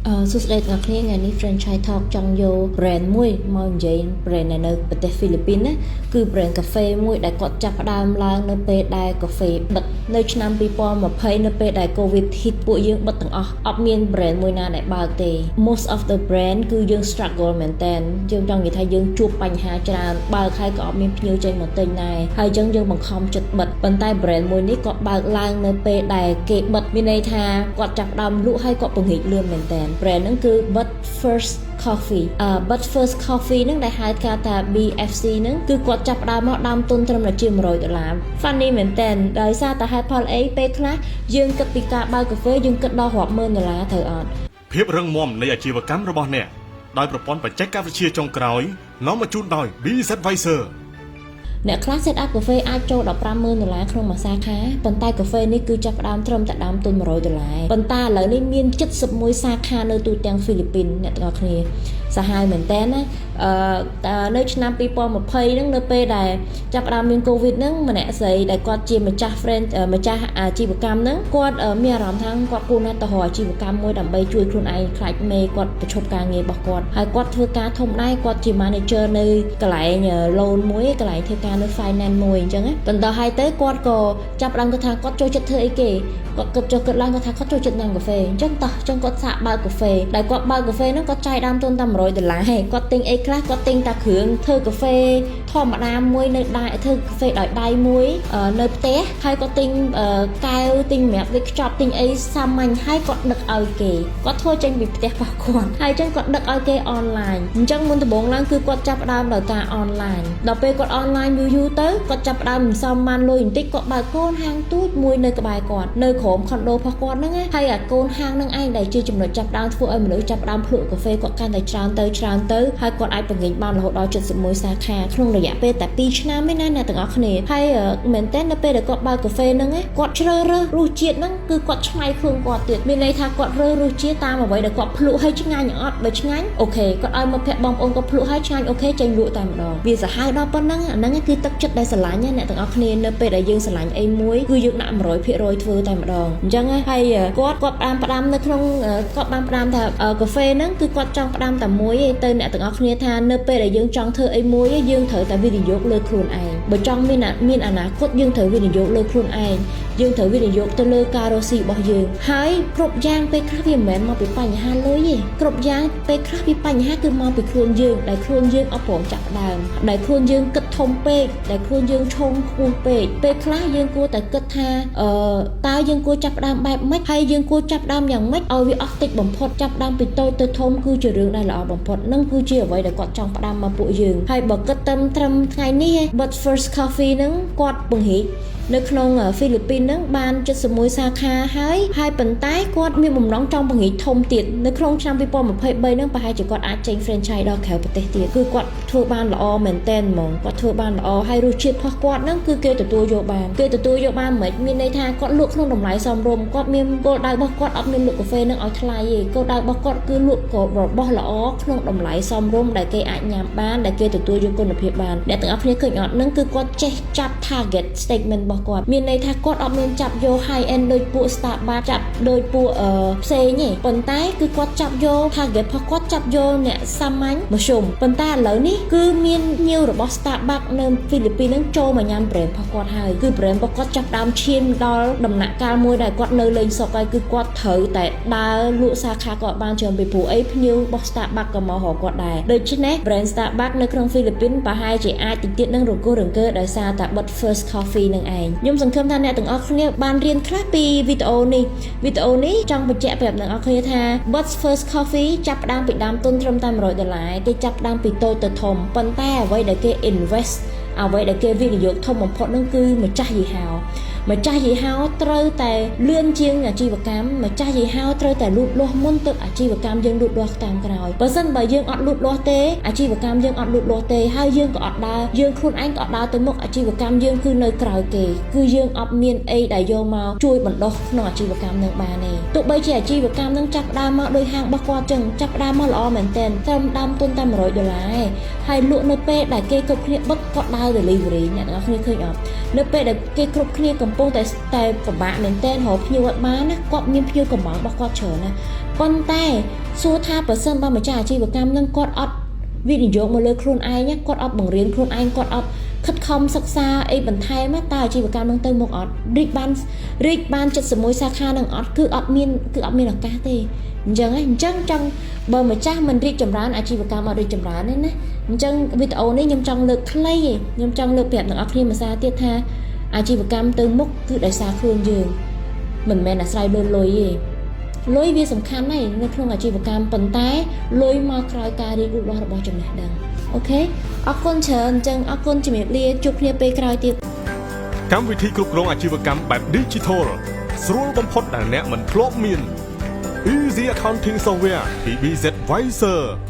សួស្តីទាំងអស់គ្នា។ថ្ងៃនេះ Franchise Talk ចង់យក brand មួយមកនិយាយ brand នៅប្រទេសហ្វីលីពីនណាគឺ brand កាហ្វេមួយដែលគាត់ចាប់ផ្ដើមឡើងនៅពេលដែលកាហ្វេបិទនៅឆ្នាំ2020នៅពេលដែល COVID hit ពួកយើងបិទទាំងអស់អត់មាន brand មួយណាដែលបើកទេ។ Most of the brand គឺយើង struggle មែនតើយើងចង់និយាយថាយើងជួបបញ្ហាច្រើនបើកហើយក៏អត់មានភ្ញៀវចេញមកទិញដែរហើយអញ្ចឹងយើងបង្ខំចិត្តបិទប៉ុន្តែ brand មួយនេះគាត់បើកឡើងនៅពេលដែលគេបិទមានន័យថាគាត់ចាប់ផ្ដើមលក់ហើយគាត់ពង្រីកលឿនមែនតើ brand ហ្នឹងគឺ But First Coffee អឺ But First Coffee ហ្នឹងដែលហៅថា BFC ហ្នឹងគឺគាត់ចាប់ផ្ដើមមកដើមទុនត្រឹមតែជា100ដុល្លារ Funny មែនតើដោយសារតែហេតុផលអីពេលខ្លះយើងគិតពីការបើកកាហ្វេយើងគិតដល់រាប់ម៉ឺនដុល្លារត្រូវអត់? ភាពរឹងមាំនៃអាជីវកម្មរបស់អ្នកដោយប្រព័ន្ធបច្ចេកវិទ្យាចុងក្រោយនាំមកជូនដោយ BZ Advisor។ អ្នកខ្លះ set up កាហ្វេអាចចូលដល់50000ដុល្លារក្នុងមួយសាខាប៉ុន្តែកាហ្វេនេះគឺចាប់ផ្ដើមត្រឹមតែដើមទុន100ដុល្លារប៉ុន្តែឥឡូវនេះមាន71សាខានៅទូទាំងហ្វីលីពីនអ្នកទាំងអស់គ្នាសាហាវមែនតើណា។នៅឆ្នាំ2020ហ្នឹងនៅពេលដែលចាប់ផ្ដើមមាន COVID ហ្នឹងម្នាក់ស្រីដែលគាត់ជាម្ចាស់ friend ម្ចាស់អាជីវកម្មហ្នឹងគាត់មានអារម្មណ៍ថាគាត់គួរណាស់ទៅរកអាជីវកម្មមួយដើម្បីជួយខ្លួនឯងខ្លាចមេគាត់ប្រឈប់ការងាររបស់គាត់ហើយគាត់ធ្វើការធំដែរគាត់ជា manager នៅកន្លែង loan មួយកន្លែងធ្វើការនៅ finance មួយអញ្ចឹងណាបន្តហើយទៅគាត់ក៏ចាប់ផ្ដើមគាត់ថាគាត់ចូលចិត្តធ្វើអីគេគាត់គិតចុះគិតឡើងគាត់ថាគាត់ចូលចិត្តញ៉ាំកាហ្វេអញ្ចឹងតោះអញ្ចឹងគាត់សាកបើកកាហ្វេដែលគាត់បើកកាហ្វេហ្នឹងគាត់ចាយដើមទុនតែ100ដុល្លារហេគាត់ទិញអីខ្លះគាត់ទិញតែគ្រឿងធ្វើកាហ្វេធម្មតាមួយនៅដៃធ្វើកាហ្វេដោយដៃមួយនៅផ្ទះហើយគាត់ទិញកែវទិញសម្រាប់វាខ្ចប់ទិញអីសាមញ្ញហើយគាត់ដឹកឲ្យគេគាត់ធ្វើចេញពីផ្ទះរបស់គាត់ហើយអញ្ចឹងគាត់ដឹកឲ្យគេអនឡាញអញ្ចឹងមុនដំបូងឡើងគឺគាត់ចាប់ផ្ដើមដោយការអនឡាញដល់ពេលគាត់អនឡាញយូរយូរទៅគាត់ចាប់ផ្ដើមសន្សំបានលុយបន្តិចគាត់បើកកូនហាងទូចមួយនៅក្បែរគាត់នៅក្រោមខុនដូរបស់គាត់ហ្នឹងហើយអាកូនហាងហ្នឹងឯងដែលជាចំណុចចាប់ផ្ដើមធ្វើឲ្យមនុស្សចាប់ផ្ដើមភ្លក់កាហ្វេគាត់កាន់តែច្រើនទៅច្រើនទៅហើយគាត់អាចពង្រីកបានរហូតដល់71សាខាក្នុងរយៈពេលតែ2ឆ្នាំឯណាអ្នកទាំងអស់គ្នា។ហើយមែនតើនៅពេលដែលគាត់បើកកាហ្វេហ្នឹងគាត់ជ្រើសរើសរសជាតិហ្នឹងគឺគាត់ឆ្នៃខ្លួនគាត់ទៀតមានន័យថាគាត់រើសរសជាតិតាមអ្វីដែលគាត់ភ្លក់ឲ្យឆ្ងាញ់អត់បើឆ្ងាញ់ OK គាត់ឲ្យមកភ័ក្របងប្អូនគាត់ភ្លក់ឲ្យឆ្ងាញ់ OK ចេញលក់តែម្ដងវាសាហាវដល់ប៉ុណ្ណឹងអាហ្នឹងគឺទឹកចិត្តដែលស្រឡាញ់ណាអ្នកទាំងអស់គ្នា។នៅពេលដែលយើងស្រឡាញ់អីមួយគឺយើងដាក់100%ធ្វើតែម្ដងអញ្ចឹងហើយគាត់គាត់បានផ្ដាំនៅក្នុងគាត់បានផ្ដាំថាកាហ្វេហ្នឹងគឺគាត់ចង់ផ្ដាំតែមួយឯងទៅអ្នកទាំងអស់គ្នាថានៅពេលដែលយើងចង់ធ្វើអីមួយយើងត្រូវតែវិនិយោគលើខ្លួនឯងបើចង់មានមានអនាគតយើងត្រូវវិនិយោគលើខ្លួនឯងយើងត្រូវវិនិយោគទៅលើការរកស៊ីរបស់យើងហើយគ្រប់យ៉ាងពេលខ្លះវាមិនមែនមកពីបញ្ហាលុយទេគ្រប់យ៉ាងពេលខ្លះវាបញ្ហាគឺមកពីខ្លួនយើងដែលខ្លួនយើងអត់ព្រមចាប់ផ្ដើមដែលខ្លួនយើងគិតធំពេកដែលខ្លួនយើងឈោងខ្ពស់ពេកពេលខ្លះយើងគួរតែគិតថាតើយើងគួរចាប់ផ្ដើមបែបម៉េចហើយយើងគួរចាប់ផ្ដើមយ៉ាងម៉េចឲ្យវាអស់តិចបំផុតចាប់ផ្ដើមពីតូចទៅធំគឺជារឿងដែលល្អបំផុតនឹងគឺជាអ្វីដែលគាត់ចង់ផ្ដាំមកពួកយើងហើយបើគិតត្រឹមត្រឹមថ្ងៃនេះ But First Coffee ហ្នឹងគាត់ពង្រីកនៅក្នុងហ្វីលីពីនហ្នឹងបាន71សាខាហើយហើយប៉ុន្តែគាត់មានបំណងចង់ពង្រីកធំទៀតនៅក្នុងឆ្នាំ2023ហ្នឹងប្រហែលជាគាត់អាចចេញ franchise ដល់ក្រៅប្រទេសទៀតគឺគាត់ធ្វើបានល្អមែនទែនហ្មងគាត់ធ្វើបានល្អហើយរសជាតិរបស់គាត់ហ្នឹងគឺគេទទួលយកបានគេទទួលយកបានមិនមានន័យថាគាត់លក់ក្នុងតម្លៃសមរម្យគាត់មានគោលដៅរបស់គាត់អត់មានលក់កាហ្វេហ្នឹងឲ្យថ្លៃទេគោលដៅរបស់គាត់គឺលក់របស់ល្អក្នុងតម្លៃសមរម្យដែលគេអាចញ៉ាំបានដែលគេទទួលយកគុណភាពបានអ្នកទាំងអស់គ្នាឃើញអត់ហ្នឹងគឺគាត់ចេះចាប់ target segment របស់គាត់មានន័យថាគាត់អត់មានចាប់យក high end ដូចពួក Starbucks ចាប់ដូចពួកផ្សេងទេប៉ុន្តែគឺគាត់ចាប់យក target របស់គាត់ចាប់យកអ្នកសាមញ្ញមធ្យមប៉ុន្តែឥឡូវនេះគឺមានញៀវរបស់ Starbucks នៅហ្វីលីពីននឹងចូលមកញ៉ាំ brand របស់គាត់ហើយគឺ brand របស់គាត់ចាប់ដើមឈានដល់ដំណាក់កាលមួយដែលគាត់នៅលេងសុកហើយគឺគាត់ត្រូវតែដើរលក់សាខាគាត់បានច្រើនពីព្រោះអីភ្ញៀវរបស់ Starbucks ក៏មករកគាត់ដែរដូច្នេះ brand Starbucks នៅក្នុងហ្វីលីពីនប្រហែលជាអាចតិចទៀតនឹងរង្គោះរង្គើដោយសារតែ But First Coffee នឹងឯងខ្ញុំសង្ឃឹមថាអ្នកទាំងអស់គ្នាបានរៀនខ្លះពីវីដេអូនេះ។វីដេអូនេះចង់បញ្ជាក់ប្រាប់អ្នកទាំងអស់គ្នាថា But First Coffee ចាប់ផ្ដើមពីដើមទុនត្រឹមតែ100ដុល្លារគេចាប់ផ្ដើមពីតូចទៅធំប៉ុន្តែអ្វីដែលគេ invest អ្វីដែលគេវិនិយោគធំបំផុតនឹងគឺម្ចាស់យីហោម្ចាស់យីហោត្រូវតែលឿនជាងអាជីវកម្មម្ចាស់យីហោត្រូវតែលូតលាស់មុនទើបអាជីវកម្មយើងលូតលាស់តាមក្រោយបើសិនបើយើងអត់លូតលាស់ទេអាជីវកម្មយើងអត់លូតលាស់ទេហើយយើងក៏អត់ដើរយើងខ្លួនឯងក៏អត់ដើរទៅមុខអាជីវកម្មយើងគឺនៅក្រោយគេគឺយើងអត់មានអីដែលយកមកជួយបណ្ដុះក្នុងអាជីវកម្មនឹងបានទេទោះបីជាអាជីវកម្មនឹងចាប់ដើមមកដោយហាងរបស់គាត់ចឹងចាប់ដើមមកល្អមែនទែនត្រឹមដើមទុនតែ100ដុល្លារឯងហើយលក់នៅពេលដែលគេគ្រប់គ្នាបិទគាត់ដើរ delivery អ្នកទាំងអស់គ្នាឃើញអត់នៅពេលដែលគេគ្រប់គ្នាកំពុងតែតែពិបាកមែនទែនរកភ្ញៀវអត់បានណាគាត់មានភ្ញៀវកំងរបស់គាត់ច្រើនណា ប៉ុន្តែសួរថាបើសិនបើម្ចាស់អាជីវកម្មនឹងគាត់អត់វិនិយោគមកលើខ្លួនឯងគាត់អត់បង្រៀនខ្លួនឯងគាត់អត់ខិតខំសិក្សាអីបន្ថែមតើអាជីវកម្មនឹងទៅមុខអត់រីកបានរីកបាន71សាខានឹងអត់គឺអត់មានគឺអត់មានឱកាសទេអញ្ចឹងអញ្ចឹងចង់បើម្ចាស់មិនរីកចម្រើនអាជីវកម្មអត់រីកចម្រើនទេណាអញ្ចឹងវីដេអូនេះខ្ញុំចង់លើកខ្លីឯងខ្ញុំចង់លើកប្រាប់អ្នកនរគ្នាមួយសារទៀតថាអាជីវកម្មទៅមុខគឺដោយសារខ្លួនយើងមិនមែនអាស្រ័យលើលុយទេលុយវាសំខាន់ណាស់នៅក្នុងអាជីវកម្មប៉ុន្តែលុយមកក្រោយការរីកលូតលាស់របស់ចំណេះដឹង OK អរគុណច្រើនអញ្ចឹងអរគុណជំរាបលាជួបគ្នាពេលក្រោយទៀត កម្មវិធីគ្រប់គ្រងអាជីវកម្មបែប Digital ស្រួលបំផុតដែលអ្នកមិនធ្លាប់មាន Easy Accounting Software ពី BZ Visor។